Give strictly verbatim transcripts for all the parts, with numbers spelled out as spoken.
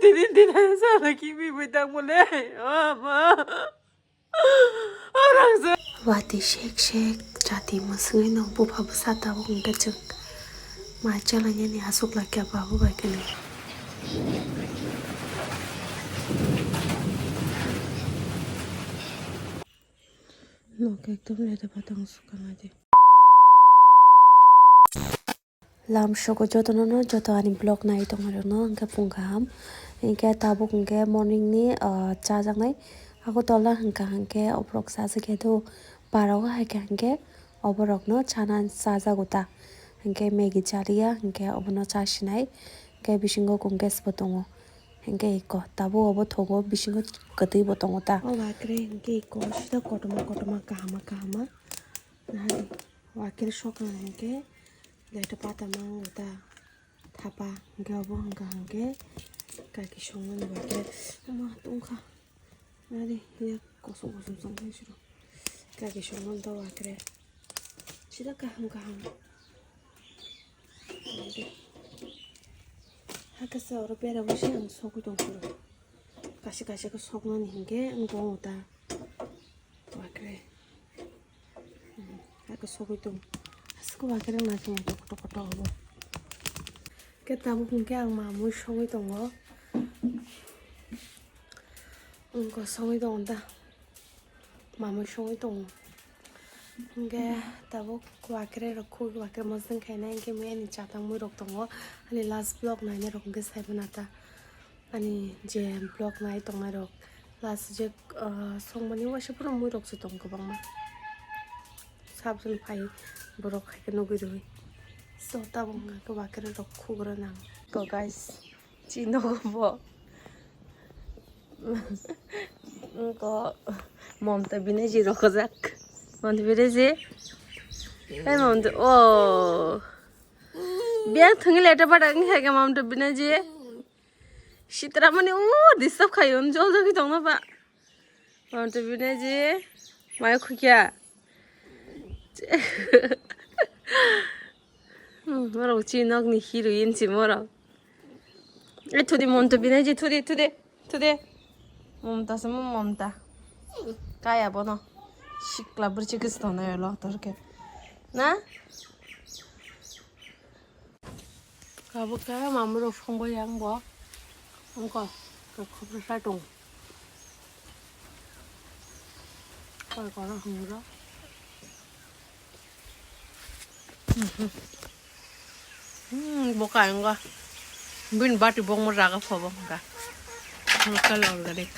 Tini tini sala kimi bai tang mole. Ama. Orang se. Wati shek shek jati maswngwi no bupha bwsa tabuk hwnkhe chwng ma chalani aswk lakya babu bai kani. Nok ekdom lete patang sukana de. Lam sogo jotono no, joto ani vlog nai tongmarokno hwnkhe phung kaham. Hwnkhe tabuk hwnkhe morning ni, ah, chajaknai Agartala hwnkha hwnkhe oborok chajakya do, barogo hai khe hwnkhe oborokno chana chajago ta. Hwnkhe Maggie chaliya hwnkhe obono chasinai, hwnkhe bisingo gas bo tongo. Hwnkhe iko tabuk obo thogo, bisingo kwtwi bo tongo ta. O ba kwrwi hwnkhe iko sida kotorma kotorma kahama kahama. Nahadi, wakhe sokna hwnkhe leta pata mango ta thapa, hwnkhe obo hwnkha hwnkhe kaki songmani wakhe ma tongkha. Nari ya kosom kosom songkha siro kaki songmani ta wakhe sida kaham kaham. Hakhe se oro bera busi ang sogwi tong siro. Kaisa kaisa khe soknani hwnkhe ang tongo ta. Wakre. Hmm, ako sogwi tong. Asko wakre na khe koto koto obo. Khe tabuk hwnkhe ang mamui sogwi tongo. Wngkha sogwi tongo da. Mamui sogwi tongo. Hwnkhe tabuk wakre rok khuk wakre mosdeng khainai hwnkhe mui ani chatang mui rok tongo. Ani last vlog nainai rok hwnkhe sai mano ta. Ani je vlog nai tongnai rok last je, ah, songmani waisa phuru mui rok se tong kwbangma. Sabjani phai borok hai khe nugwi rwi. So tabuk hwnkha khe wakre rok khugra nang. Ko guys, chi nogo bo. Ko Mamta Banerjee rokojak. Mamta Banerjee. Hey Mamta, oh. Biya thungile eta pada ngi hai khe Mamta Banerjee. Sitramani o disturb khayo, jol jol khe tongma ba. Mamta Banerjee, maya khukya. Hmm, morok chi nokni heroine si morok. E thudi Mamta Banerjee, thudi, thudi, thudi. Mamta se mo Mamta. Kaya bono. Sikla bwrwi se kis tongnai lo torke. Na? Abo khe mamrok songbai yang bo. Wngkha khe khopra sa tong. Koi kono hwngra. Hmm, bo kayang ga. Bin bati bong mo raga phobo ga. Kal organic.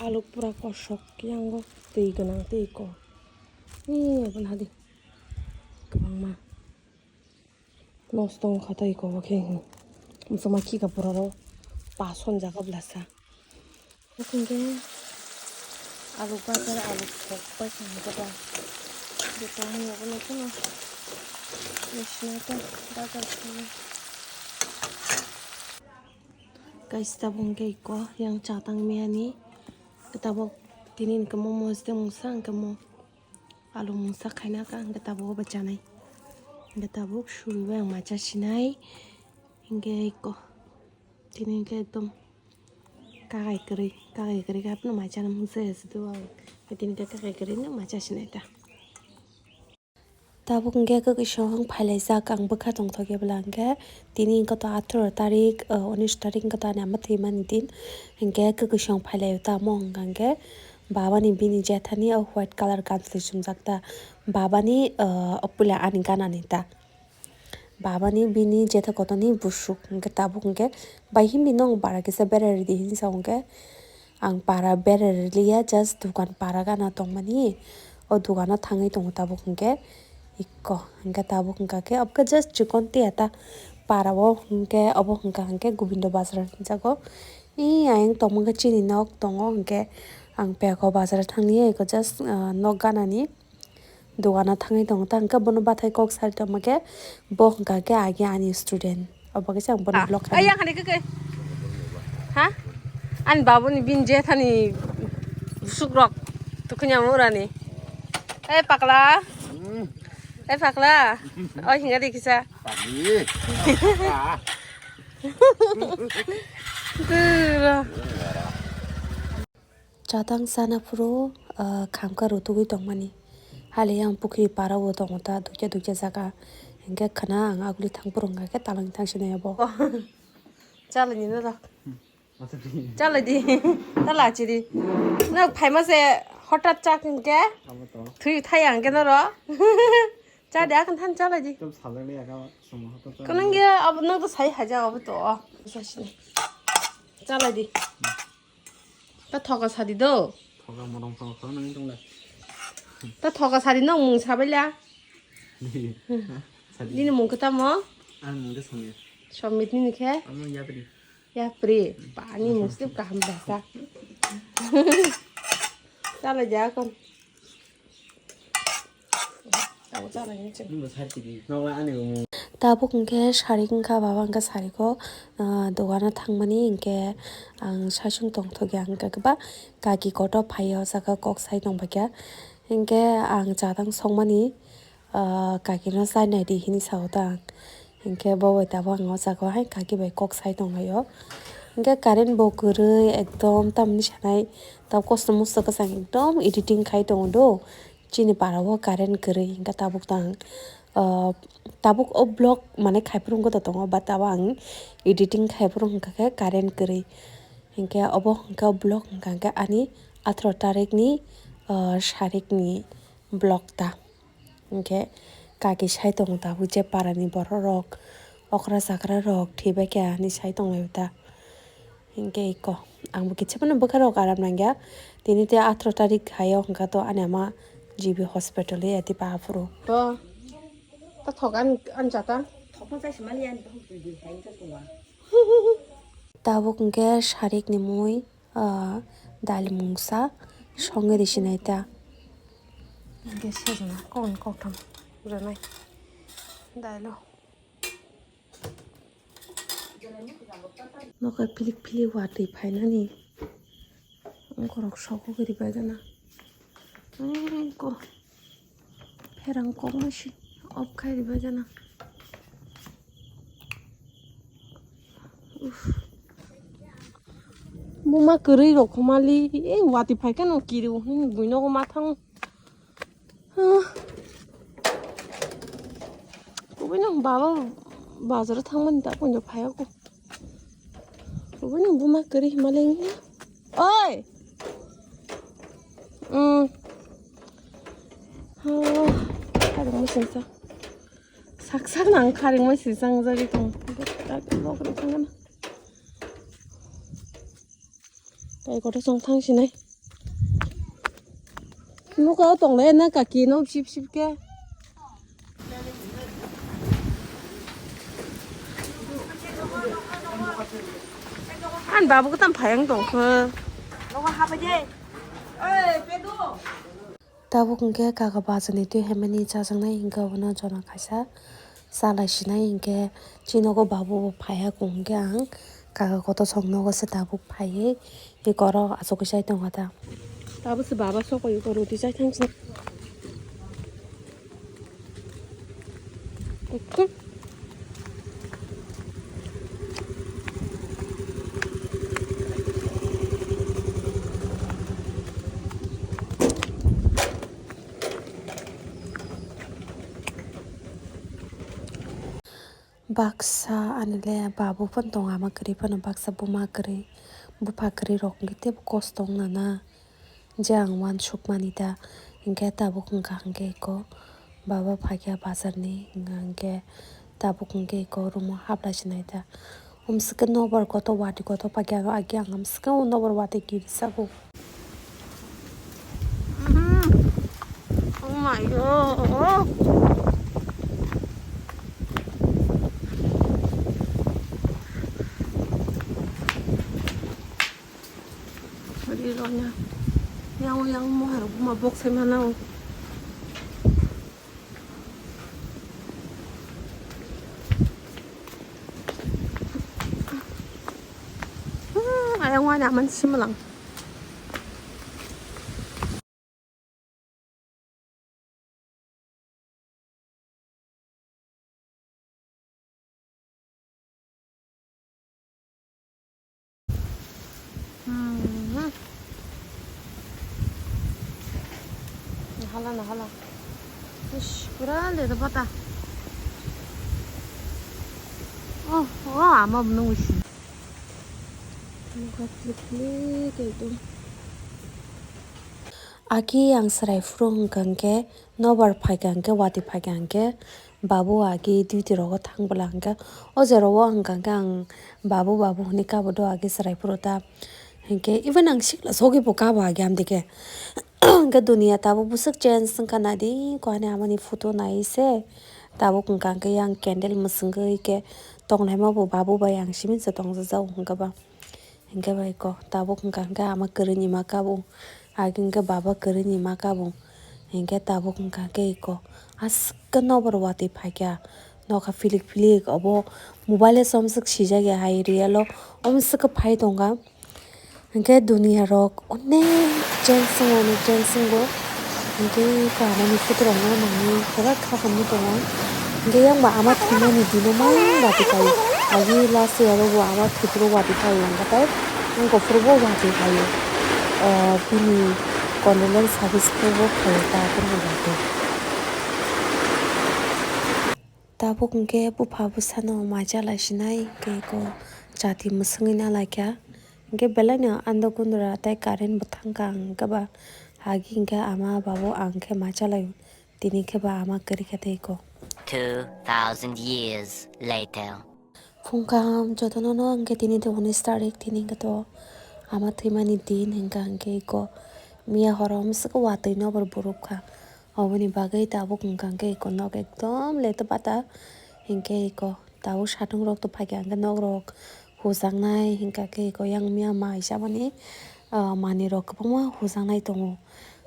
Alu pura kosok yango twi gwnang twi ko. Ni abon hadi kwbangma nosto wngkha tei ko bo khe muchungma khika pura rw pason jaga blasa. Hwnkhe alu gajar alu khok pai kha hwnkhe ba bwtang hwnwi abono phano machine o gajar khaio. Guys, tabuk hwnkhe iko yang chatang miyani tabuk tini hwnkhe momo se mungsa hwnkhe mo alu mungsa khaina kha hwnkhe tabuk bo chanai hwnkhe tabuk suribai ang macha sinai hwnkhe iko tini hwnkhe ekdom kakai kwrwi kakai kwrwi khe abono macha mungsa ya se do tini hwnkhe kakai kwrwi no macha sinai ta. Tabuk hwnkhe kwkwi song phailaijak ang bwkha tongthokya bwla hwnkhe tini hwnkhe to atharo tarik, uh, unis tarik hwnkhe to ani ama thwimani din hwnkhe kwkwi song phailaio tamo hwnkha hwnkhe babani bini jethani o white colour ganthli chumjak ta babani, uh, puila ani ganani ta babani bini jetha kotorni busuk hwnkhe tabuk hwnkhe bai himni nong bara kisa berai rwdi hinwi sa hwnkhe. Ang para berai rwliya, just dukan para gana tongmani. O dukano thangwi tongo tabuk hwnkhe. Ikko hwnkhe tabuk hwnkha khe, obo khe just chikon tiya ta para o hwnkhe, obo hwnkha hwnkhe Gobindo Bazar hinjago. Ee, ayang tongma khe chini nok tongo hwnkhe. Ang peko bazar thangya, ikko just, ah, nok ganani. Dogano thangwi tongo ta hwnkhe bono bathai kok sari tongma khe bo hwnkha khe agi ani student obo khe ang bono vlog khainai. Ayang hani khe ha ani babuni bini jethani sukrok tukhuni ama urani. Ei pakla. Ai pakla. Oi hinga di kisa. Pakli. Dura. Chatang sana phuru, ah, khamkha rutugwi tongmani. Hali yang pukhri para o tongo ta dukya dukya jaga. Hingke khana ang aguli thang phuru hingka khe talang thang sinai abo. Chalani no rok. Chalai di. Tala chiri. No phaima se hotat chak hingke. Thui thai ang ke no ro. Cha de akan than chalai di. Tam salai le aga sama hoto cha. Kanang ge ab nang to sai haja ab to. Chalai di. Ta thoka sadi do. Thoka morong thoka nang tong le. Ta thoka sadi no mung sabai la. Sadi. Nini mung kata mo? Ang mung de Somit. Somit nini khe? Ang mung Yapri. Yapri. Pani mung sip kaham basa. Chalai ja kon. Tabuk hingke sarik wngkha, baba hingke sariko, ah, dogano thangmani hingke ang sasung tongthokya hingke keba kaki koto phaiya o jaga kok sai tongbaikha hingke ang chatang songmani, ah, kakino chai naidi hini sao ta ang. Hinkhe bo bai tabuk ang o jaga o hai kaki bai kok sai tonglaio. Hinkhe current bo kwrwi ekdom tamni sanai tabuk kosto mosto kwchang ekdom editing khai tongo do. Chini para o current kwrwi hinkhe tabuk tang, ah, tabuk o vlog mane khai phuru wngwi tongo, but abo ang editing khai phuru wngkha khe current kwrwi. Hinkhe obo hinkhe vlog wngkha khe ani atharo tarikni, ah, sarikni vlog ta. Hinkhe kaki sai tongo tabuk je parani borok rok, okra chakra rok thibaikha hinwi sai tonglaio ta. Hinkhe iko ang bo kisa phano bwkha rok aram nangya. Tini tei atharo tarik hai o hwnkha to ani ama G B hospital ya tei pa aphuru. To, ta thok an, an jata. Thokma chai se mali ani. Tabuk hinkhe sarikni mui. Ah, dali mungsa songwi risi nai ta. Hingke sejana kokni koktham rwnai dailo. Nokai philik philik watwi phainani. Ongkhorok sogwi ribaijana. Eko. Pherang kokma si off khai ribaijana. Uff. Buma kwrwi rok khomali, e watwi phai kheno kiriu hwnwi buino mathang. Ah. Kubui no baba bazar thangmani ta koino phaiya ko. Kubui no buma kwrwi himali. Oi. Mm. Oh, kharingma singsa. Sak sak nang kharingma singsa wngjagwi tong. Tak bok rok thangna. Tai kotor chong thang sinai. Nuka o tonglai na kaki no sip sip khe. An babu kwtam phayang tongkho. Tabuk hwnkhe kaka bachani twi haimani chajaknai hwnkhe obono jora kaisa chalai sinai hwnkhe chini nogo babu bo phaiya kung hwnkhe ang kaka kotor song nogo se tabuk phaiwi. Eko oro achugwi chai tongo ta. Tabuk se baba sokoi eko roti chai thang sina. Ekdom. Baksa ani le babu phano tongo, ama kwrwi phano baksa buma kwrwi, bupha kwrwi rok hwnkhe teibo kosto wngna na, je ang uansukmani da, hinkhe tabuk wngkha hinkhe eko baba phaikha bazarni, hinkhe tabuk hinkhe eko room o haplai sinai da. Umswkhe nobar kotor watwi kotor paikhe age ang umswkhe nobar watwi kirisago. Mhm. Oh my God. Rilo nya. Yang yang mo harok ma bok sai mana o. Hmm, ayang wani aman simalang. Hala na hala. Ish, pura le da pata. Oh, oh, ama bunung ishi. Mukha klik klik ekdom. Aki ang serai phuru hwnkha hwnkhe, nobar phaikha hwnkhe, watwi phaikha hwnkhe, babu agi duty rogo thang bwla hwnkhe, o jora o hwnkha hwnkhe ang babu, babu hwnwi kabo do agi serai phuru ta. Hwnkhe even ang sikla sogwi bo kabo agi amtwi khe. Hwnkhe duniya tabuk bwswk change wngkha naidi, ko ani amani photo nai se. Tabuk hwnkha hwnkhe yang candle mwswngwi khe tongnaima bo babu bai ang simi se tongjak jago hwnkhe ba. Hwnkhe bai ko tabuk hwnkha hwnkhe ama kwrwini ma kabung, agi hwnkhe baba kwrwini ma kabung. Hwnkhe tabuk hwnkha hwnkhe iko aswk khe nobar watwi phaikha, nokha philik philik obo mobile o somswk sijak ya hai real o omswk khe phai tongkha. Hwnkhe duniya rok onek change wngo, onek change wngo. Hwnkhe kaham ni photo rok no nangwi pura kha hamwi tongo. Hwnkhe yang ba ama thwimani dino mang watwi phaio. Agi last year o bo ama thwipro watwi phaio hwnkhe tai wngkha phuru bo watwi phaio. Ah, bini condolence service phuru bo phaio ta phuru bo watwi. Tabuk hwnkhe bupha bwsano mai chalai sinai hwnkhe eko chati mwswngwi na laikha. Hwnkhe belai no ando gundra tei current bo thangkha hwnkhe ba agi hwnkhe ama babu ang khe mai chalai tini khe ba ama kwrwi kha tei eko. Two thousand years later. Phung kaham jotono no hwnkhe tini to unis tarik tini hwnkhe to ama thwimani din hwnkha hwnkhe eko miya horo mwswk watwi nobor buruk kha. Oboni bagwi tabuk hwnkha hwnkhe eko nok ekdom letbata hwnkhe eko tabuk satung rok to phaikha hwnkhe nok rok hujaknai hwnkha khe eko yang miya mai chamani, ah, manwi rok kwbangma hujaknai tongo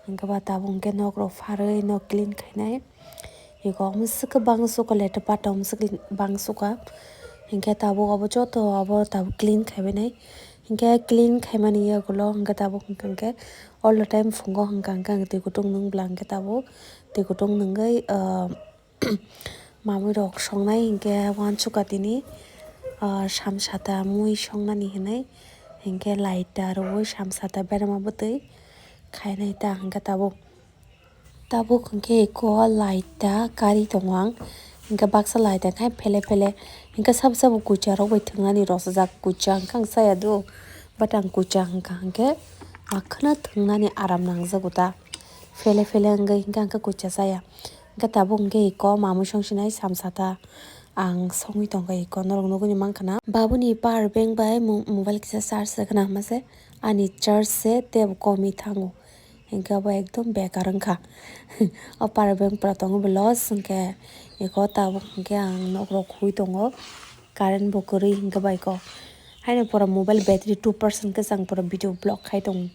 hwnkhe ba tabuk hwnkhe nok rok pharwi nok clean khainai eko mwswk khe bangsuka letbata mwswk bangsuka hwnkhe tabuk obo joto obo tabuk clean khaibainai. Hwnkhe clean khaimani yagulo hwnkhe tabuk hwnkha hwnkhe all the time phungo hwnkha hwnkhe ang twi kutung nung bwla hwnkhe tabuk twi kutung nungwi, ah, mamwi rok songnai hwnkhe uansukha tini, ah, samsata mui songnani hinwi hwnkhe lighter rwui samsata berama bwtwi khainai ta hwnkhe tabuk. Tabuk hwnkhe eko light ta kari tongo ang, hwnkhe baksa light ta khai phele phele, hwnkhe sabo sabo kucha rok bai thwngnani rosajak, kucha hwnkhe ang chaya do, but ang kucha hwnkha hwnkhe akhwno thwngnani aram nangjago ta, phele phele wngwi hwnkhe ang khe kucha chaya, hwnkhe tabuk hwnkhe eko mamwi songsinai samsa ta ang songwi tongkha eko norok nugwi mankha na. Babuni power bank bai mo-, mobile kisa charge rwkha na hwnma se ani charge se teibo komwi thango. Hwnkhe abo ekdom bekar wngkha. O power bank pura tongo bo loss hwnkhe, eko tabuk hwnkhe ang nok rok hui tongo, current bo kwrwi hwnkhe baiko. Haino pura mobile battery two percent khe chang pura video vlog khai tong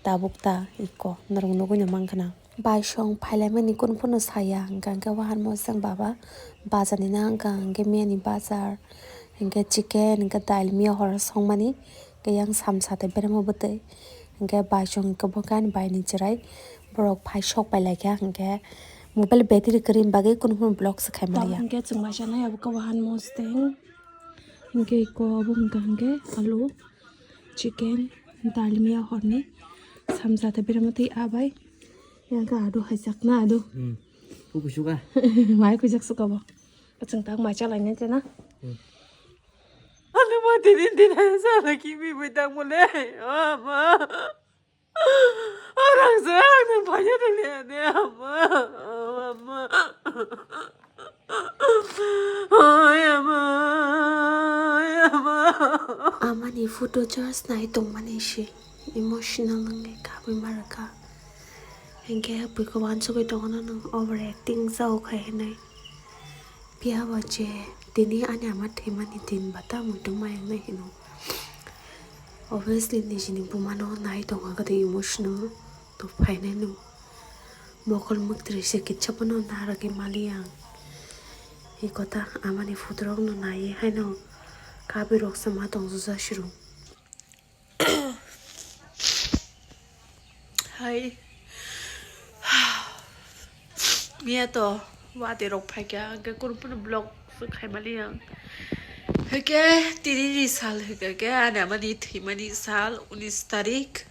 tabuk ta eko norok nugwi no mankha na. Baisong phailaimani kunu phano saya hwnkha hwnkhe wahan mosang baba bazar ni na wngkha hwnkhe miyani bazar hwnkhe chicken hwnkhe dal miya horo songmani. Khe yang samsa tei beremo bwtwi. Hwnkhe baisong hwnkhe bo khe ani baini chwrai. Borok phai sok pai laikha hwnkhe mobile battery kwrwini bagwi kunu kunu vlog se khai manya. Hwnkhe chwng masa nai abo khe wahan mosdeng. Hwnkhe eko abo hwnkha hwnkhe alu, chicken, dalmia horni samsa tei beremo twi abai. Yang khe adu haijakna adu. Hmm. Kuku suka. Mai kujak suka bo. Chwng tak mai chalai nai tena. Hmm. Ano ma tini tini sana kimi bai tang mole. Ama. Orang se ang nang panya dong ya ne ama. Ama. Ay ama. Ay ama. Amani photo charge nai tongmani se emotional wngwi kabwi ma rwkha. Hinkhe bwkhe uansugwi tongo no nwng over acting sao khai hinwi. Phiya bo je tini ani ama thwimani din ba ta muitu ma wngnai hino. Obviously nijini bumano nai tongkha kwtwi emotional to phainai no. Mokol mwktwi se kitsa phano narwgwi maliya ang. Hi kotha amani photo rokno naiwi haino kabwi rok se ma tongjaksiro. Hai. Miya to watwi rok phaikha, hwnkhe kunu phano vlog se khaimani ang. Hwnkhe tini ni sal hwnkha khe ani amani thwimani sal, unis tarik.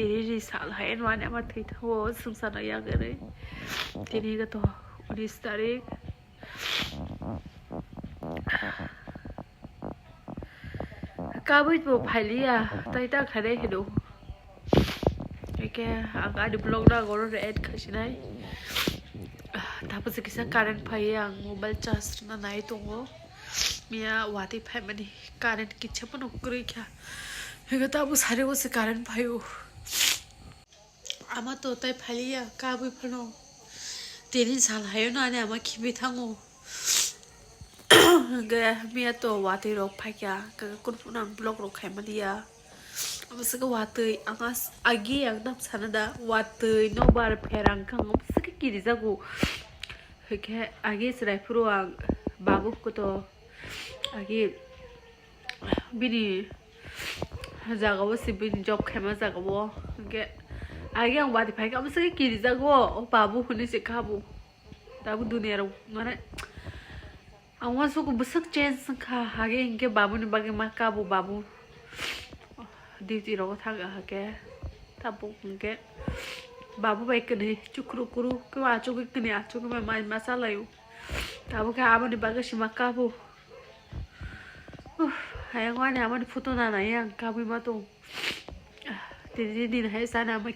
Tini ni sal hai no ani ama thwi thango swngcharno yak rwi. Tini gato unis tarik. Kabui bo phailiya, tai ta khare hino. Eke ang ani vlog na goro re add khasinai. Tapo se kisa current phaiya, ang mobile charge na nai tongo. Miya watwi phaimani current kichha phano kwrwi kha. Eke tapo sari o se current phaio. Ama to tai phailiya, kabui phano. Tini sal hayo no ani ama khibi thango. Hwnkhe miya to watwi rok phaikha, hwnkhe kunu phano ang vlog rok khaimaliya. Amo swkhe watwi, ang as-, agi ang tam sana da, watwi nokbar pherang kha, amo swkhe kirijago. Hwnkhe agi chwrai phuru ang babu koto agi bini jagao se bini job khaima jagao, hwnkhe agi ang watwi phaikha, amo swkhe kirijago, o babu hwnwi se kha bo. Tabuk duniya rok mane ang uansukgo bwswk change wngkha, hage hinkhe babuni bagwi ma kabo babu duty rogo thang ahake tabuk hinkhe babu bai kwnwi chukru kuru kebo achugwi kwnwi achugwi ma mai ma chalaio tabuk khe aboni bagwi se ma kabo. Uff, hayung ani amani photo nanai ang kabwi ma tong. Tini din hai sana ma